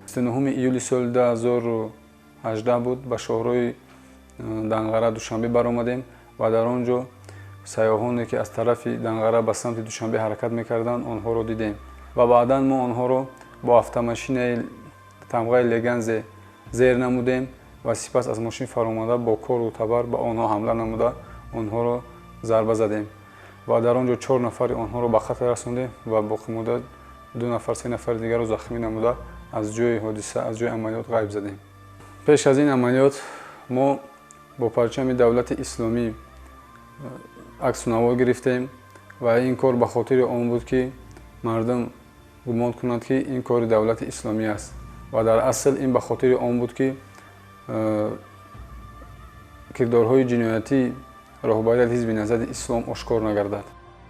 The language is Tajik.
29 июли соли 2018 буд, ба шоҳрои Данғара Душанбе баромадем ва дар он ҷо сайёҳоне, ки аз тарафи Данғара ба самти Душанбе ҳаракат мекарданд, онҳоро дидем ва баъдан мо онҳоро бо автомашинаи тамғаи Леганзе зер намудем ва сипас аз мошин фаромада, бо корду табар ба онҳо ҳамла намуда, онҳоро зарба задем ва дар он ҷо чор нафари онҳоро ба қатл расондем ва боқимонда ду нафар, се нафари дигарро захмӣ намуда, аз ҷои ҳодиса, аз ҷои амалиёт ғайб задем. Пеш аз ин амалиёт мо бо парчами Давлати Исломӣ аксу наво гирифтем ва ин кор ба хотири он буд, ки мардум гумон кунанд, ки ин кори Давлати Исломӣ аст, ва дар асл ин ба хотири он буд, ки кирдорҳои ҷиноятии роҳбарияти Ҳизби Наҳзати Ислом ошкор нагардад.